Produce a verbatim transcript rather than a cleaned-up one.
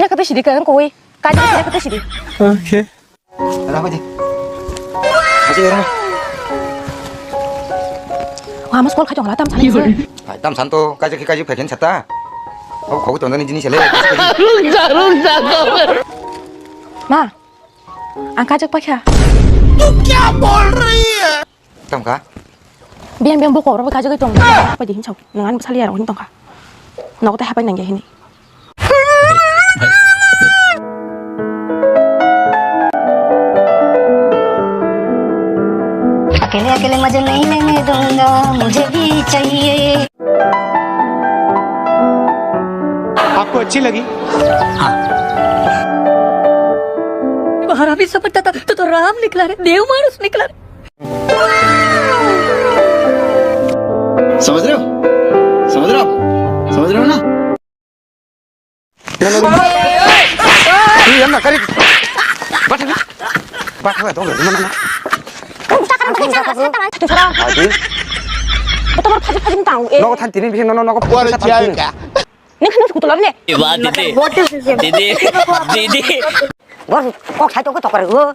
Nya kata sidi kan koi. Kaji nya kata sidi. Okay. Rah, Haji. Haji, rah. Wah, mas kol kajong lah, tam sana. Hai, tam santo, kaji kaji phaikhen sata. Oh, kau tonton ini jenis le. Rungja, rungja, kau. Ma, ang kajak pakya. Tam ka? Biang biang boko oro kajak tong. Apa di hinsau? Nang ani sali aro tong ka. Nogo tei hapai nangya hini. अकेले अकेले मजे नहीं लेने दूंगा, मुझे भी चाहिए। आपको अच्छी लगी? हाँ। हरामी समझता था तो, तो राम निकला रे, देव मानुस निकला रे। समझ रहे हो? समझ रहे हो आप? समझ रहे हो ना? Ini yang nak kari. Baca ni. Baca lah, tolong mana nak. Kamu tak akan kerja lah, saya tangan satu orang. Aji. Betul, betul, pagi pagi tahu. Eh. Nogo than tini bikin nono nogo. Buat siapa ni? Ini kan aku tular ni. Iba, didi. What is this? Didi. Didi. Bor, kok saya tuh ketok gue.